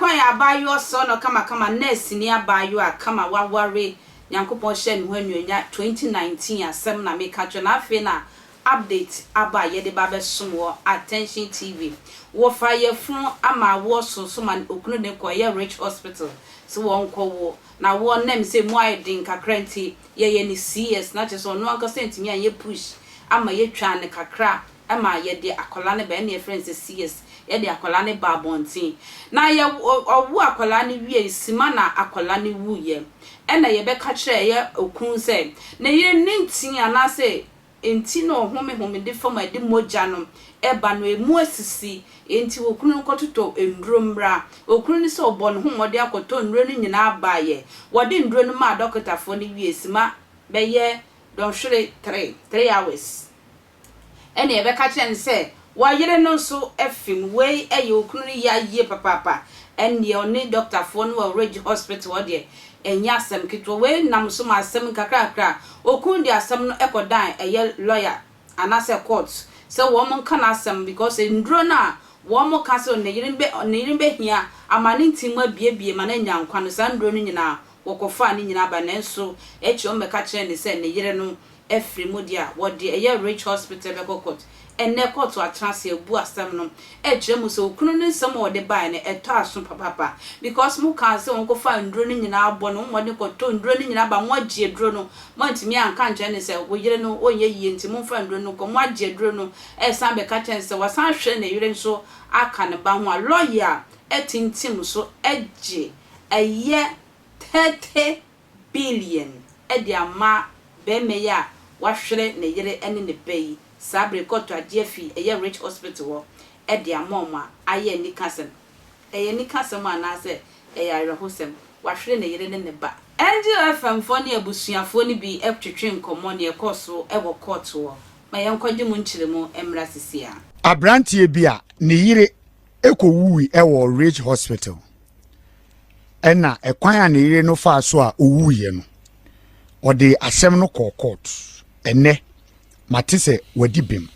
Nyarko yɛ abaayewa ɔsɔɔnɔ kamakama, nɛɛseni abaayewa a kama waware, Nyankopɔn hyɛɛ ne ho anuonya 2019 asɛm na meka kyerɛ no afei na update aba a yɛde ba abɛsom wɔ Attention TV. Wɔfa yafunu ama awoɔ sonso ma okunu de kɔ ɛyɛ Rich Hospital sɛ wɔnkɔ wo na awoɔ nam sɛ emu ayɛ den kakra nti yɛyɛ no CS na kyerɛ sɛ ɔno ankasa antumi anyɛ push ama yɛtwaa no kakra ma yɛde akwadaa no ba ɛna yɛfrɛ no sɛ CS yɛde akwadaa no ba abɔnten na yɛ ɔwo akwadaa no wie sima na akwadaa no wuiɛ ɛna yɛbɛka kyerɛ ɛyɛ okunu sɛ ne yere ne ntin anaasɛ nti na ɔhome home de fam a ɛde mogya no ɛba no emu asisi nti okunu no kɔtotɔ nnuro mmra. Okunu no sɛ ɔbɔ ne ho mmɔden akɔtɔ nnuro no nyinaa baeɛ. Wɔde nnuro no maa dɔkotafoɔ no wie sima bɛyɛ dɔnhwere 3, 3 hours, ɛna yɛbɛka kyerɛ no sɛ wɔyere no nso afi mu. Wei ɛyɛ okunu no yɛ ayie papaapa. Ɛnneɛ ɔne dɔktafoɔ no wɔ Ridge Hospital hɔ deɛ, ɛnyɛ asɛm ketewa. Wei nam so ma asɛm nkakrakra. Okunu de asɛm no ɛkɔdan ɛyɛ lawyer anaasɛ court sɛ wɔn nka n'asɛm because nduro no a wɔn ka sɛ ne yere bɛhia ama ne nti mu abiebie ma no anya nkwa no, saa nduro no nyinaa wɔkɔfaa ne nyinaa ba, nanso akyi wɔn bɛka kyerɛ ne sɛ ne yere no afiri mu deɛ a wɔde ɛyɛ Ridge Hospital bɛkɔ court. Ɛnɛ court atena ase abu asɛm no ɛkyerɛ mu sɛ okunu ne nsɛm a ɔde baeɛ no ɛtɔ aso papapa because mo kaa sɛ wɔn kɔfa nduro no nyinaa bɔ no, wɔn de kɔtɔ nduro no nyinaa ba, mo agye aduro no, mo antumi anka nkyerɛ ne sɛ wo yere no ɔnyɛ yie nti momfa nduro no kɔ. Mo agye aduro no, ɛsan bɛka kyerɛ ne sɛ wasan hwɛ ne yere nso aka ne ba ho a lawyer ɛtintim so ɛgye ɛyɛ 30 billion ɛde ama bɛrima yi a wahwere ne yere ɛne ne ba yi. Saa bere kɔtɔ agye afi ɛyɛ Ridge Hospital hɔ ɛde ama ɔmo a ayɛ anika asɛm. Ɛyɛ anika asɛm anaasɛ ɛyɛ awerɛhosɛm? Wahwere ne yere ne ne ba. Angel FM foɔ ne abusuafoɔ no bi ɛtwetwe nkɔmmɔ ne ɛkɔɔ so ɛwɔ court hɔ. Ma yɛnkɔgye mu nkyerɛmu mmra sisi a. Aberanteɛ bi a ne yere ɛkɔwui ɛwɔ Ridge Hospital, ɛna ɛkwan a ne yere no faa so a ɔwuiɛ no, ɔde asɛm no kɔɔ court. Ɛnɛ mate sɛ wadi bem,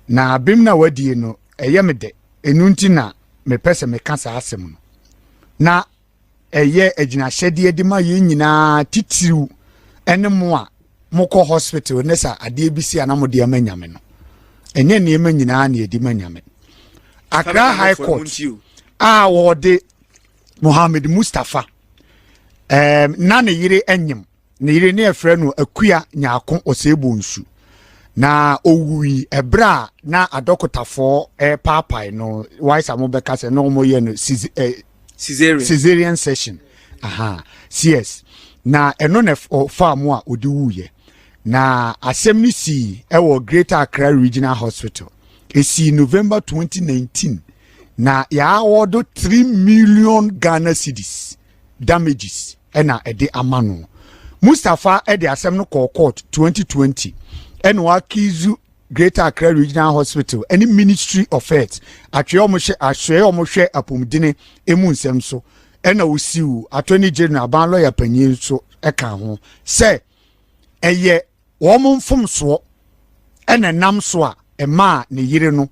na bem na wadie no ɛyɛ me dɛ. Ɛnu nti na mepɛ sɛ meka saa asɛm no na ɛyɛ agyinahyɛdeɛ de ma yɛn nyinaa, titiriw ɛne mo a mokɔ hospital ne sa adeɛ bi si a na mode ama Nyame no. Ɛnyɛ nneɛma nyinaa na yɛde ma Nyame. Accra High Court a wɔde Mohammed Mustapha na ne yere anyim, ne yere ne yɛfrɛ no Akua Nyaako Ɔsɛɛbɔ Nsu, na owui ɛberɛ a na adɔkotafoɔ ɛpaapae no waisa mo bɛka sɛ na wɔyɛ no Caesarean. Caesarean session, aha, CS, na ɛno na ɔfaa mu a ɔde wuyɛ. Na asɛm no sii ɛwɔ Greater Accra Regional Hospital. Ɛsii November 2019 na yɛawɔdo 3 million Ghana cedis damages ɛna ɛde ama no. Mustapha ɛde asɛm no kɔɔ court 2020, ɛna wa accuse Greater Accra Regional Hospital ɛne Ministry of Health, atwea ɔmo hyɛ ahwɛ ɔmo hwɛ apɔmudene emu nsɛm so, ɛna osiw Attorney General, aban lawyer panyin nso ɛka ho sɛ ɛyɛ wɔn mfomsoɔ ɛna nam so a ɛmaa ne yere no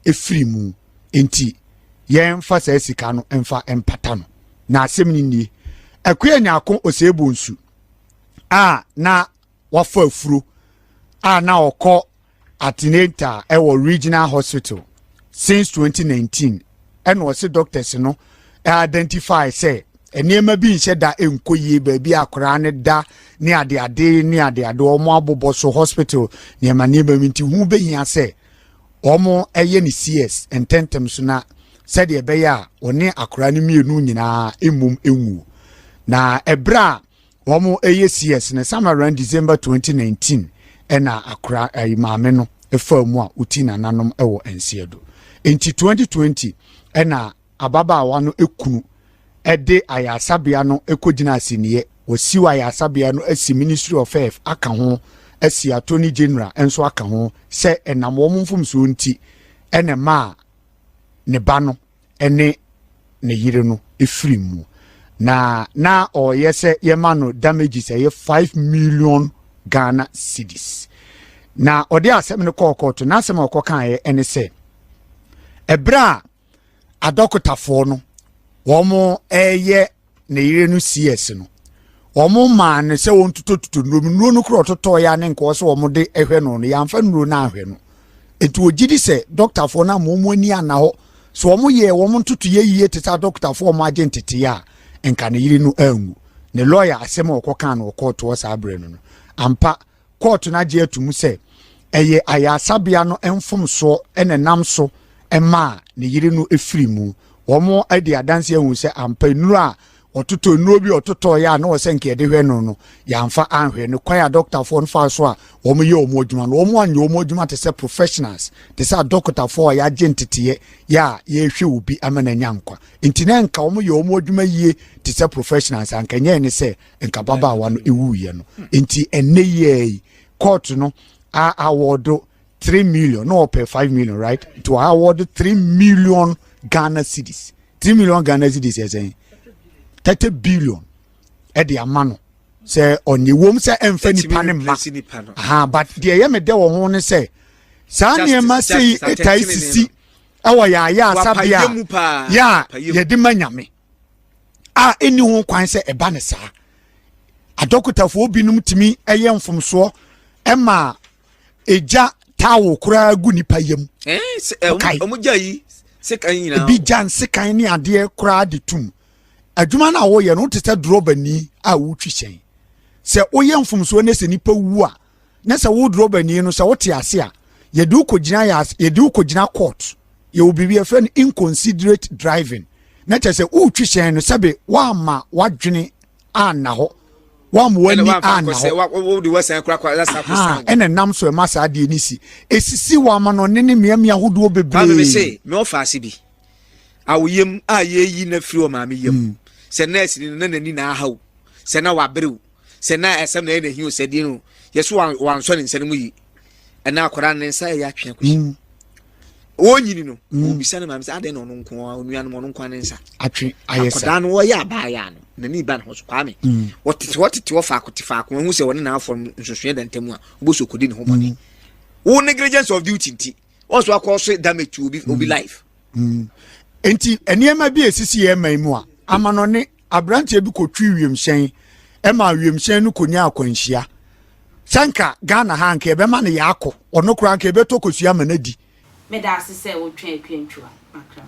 efiri mu, nti yɛmfa saa sika no mfa mpata no. Na asɛm no nie: Akua Nyaako Osebo Nsu a na wafa afuro a na ɔkɔ antenatal ɛwɔ Regional Hospital since 2019, ɛna ɔsi doctors no identify sɛ nneɛma bi nhyɛ da nkɔ yie baabi akwaraa ne da ne adeade ne adeade wɔn abobɔ so hospital nneɛma nneɛma bi, nti ho behia sɛ wɔn ɛyɛ ne CS ntɛntɛm so na sɛdeɛ ɛbɛyɛ a ɔne akwaraa no mmienu nyinaa emom enwu. Na ɛbrɛ a wɔn ɛyɛ CS no, somewhere around December 2019, ɛna akwaraa ɛyi maame no ɛfaa mu a oti nananom ɛwɔ nseɛ do. Nti 2020 ɛna ababaawa no ekunu ɛde ayasabea no ɛkɔgyina aseniɛ. Wɔsiw ayasabea no asi Ministry of Health aka ho, asi Attorney General nso aka ho sɛ ɛnam wɔn mfomsoɔ nti ɛna maa ne ba no ɛne ne yere no efiri mu, na ɔyɛ sɛ yɛma no damages ɛyɛ 5 million Ghana cedis. Na ɔde asɛm no kɔɔ kɔɔto. N'asɛm a ɔkɔ kaeɛ ɛne sɛ ɛberɛ a adɔkotafoɔ no wɔn ɛreyɛ ne yere no CS no, wɔn maa no sɛ wɔn tutotuto nnuro mu nnuro no koro ɔtotɔ ya ne nkɔɔ sɛ wɔn de ɛhwɛ no no yɛamfa nnuro no anhwɛ no. Nti wɔgye di sɛ dɔktafoɔ no ama wɔn ani anna hɔ so wɔn yɛ wɔn ntotoyɛ yie te sɛ adɔktafoɔ wɔn agye nteteeɛ a nka ne yere no anwu. Ne lɔya asɛm a ɔkɔkaa no wɔ kɔɔto hɔ saa berɛ no no ampa Kɔɔto no agye atom sɛ ɛyɛ ayaresabea no mfomsoɔ na ɛnam so maa ne yere no firii mu. Wɔadi adanseɛ ahu sɛ ampa nnuro a wɔtotɔ nnuro bi a ɔtotɔeɛ a na wɔ sɛ nka yɛde hwɛ no no, yɛamfa anhwɛ no. Kwan a dɔkotafoɔ no faa so a wɔyɛ wɔn adwuma no, wɔn anyɛ wɔn adwuma te sɛ professionals, te sɛ adɔkotafoɔ a yɛagye nteteeɛ yɛ a yɛrehwɛ obi ama no anya nkwa. Nti na nka wɔyɛ wɔn adwuma yie te sɛ professionals a nka ɛnyɛ ne sɛ nka ababaawa no ewuiɛ no. Nti ɛnɛ yia yi court no a awɔdo 3 million na ɔpɛ 5 million, right? Nti wɔ awɔdo 3 million Ghana cedis. 3 million Ghana cedis yɛ sɛn? 30 billion ɛde ama no sɛ ɔnye wɔm sɛ ɛmfa nipa ne mma aha. But deɛ ɛyɛ me dɛ wɔ ho ne sɛ saa nneɛma sei ɛtae sisi ɛwɔ yɛ ayɛ asabea yɛ a yɛde ma Nyame a ɛnni ho kwan sɛ ɛba ne saa. Adɔkotafoɔ binom tumi yɛ mfomsoɔ ma ɛgya towel koraa gu nipa yam. Eh, ebi gya nsekan ne adeɛ koraa de tum. Adwuma no a woyɛ no, wote sɛ drɔbani a wotwi hyɛn. Sɛ woyɛ mfomsoɔ ne sɛ nipa wu a, na sɛ wo drɔbani no sɛ wote ase a, yɛde wo kɔgyina yɛ yɛde wo kɔgyina court. Yɛwɔ biribi yɛfrɛ no inconsiderate driving, na kyerɛ sɛ wotwi hyɛn no sɛbe woama w'adwene anna hɔ, woama w'ani anna hɔ, ɛna nam so ɛma saa adeɛ no si ɛsisi wɔ amanɔne ne mmeammea ahodoɔ bebree. Me se me ɔfa ase bi awoyam a yɛyi na firi ɔmaame yam hmm. Sɛ nɛɛse ni no na n'ani na ahaw sɛ na waberew sɛ na ɛsɛm na ɛyɛ n'ahi o sɛ deɛ no yɛso wansɔ ne nsa no mu yi ɛna akwadaa no ne nsa ɛyɛ atwe akɔsi mm. wɔnyini no mm. wɔbisa ne maame sɛ adɛn na ɔno nko ara onuanom ɔno nko ara ne nsa atwe ayɛ sa akwadaa no wɔyɛ abaayaa no n'ani ba ne ho so kwame mm. wɔtete hɔ tete hɔ faako te faako ehu sɛ wɔne n'afɔ no nsusuɛ da ntam a wɔbɔ so kɔdi ne ho bɔne wo negligence of duty nti wɔn so akɔ so damage to obi obi life. Nti nneɛma bi a esisi yɛn man mu a amanɔne aberanteɛ bi kɔtwi wiemhyɛn ɛma wiemhyɛn no kɔnya akwanhyia. Sɛ nka Ghana ha nka yɛbɛma no yɛakɔ, ɔno koraa nka yɛbɛtɔ kosua ama no adi. Meda ase sɛ wotwɛn Akua Ntwiwa Makram.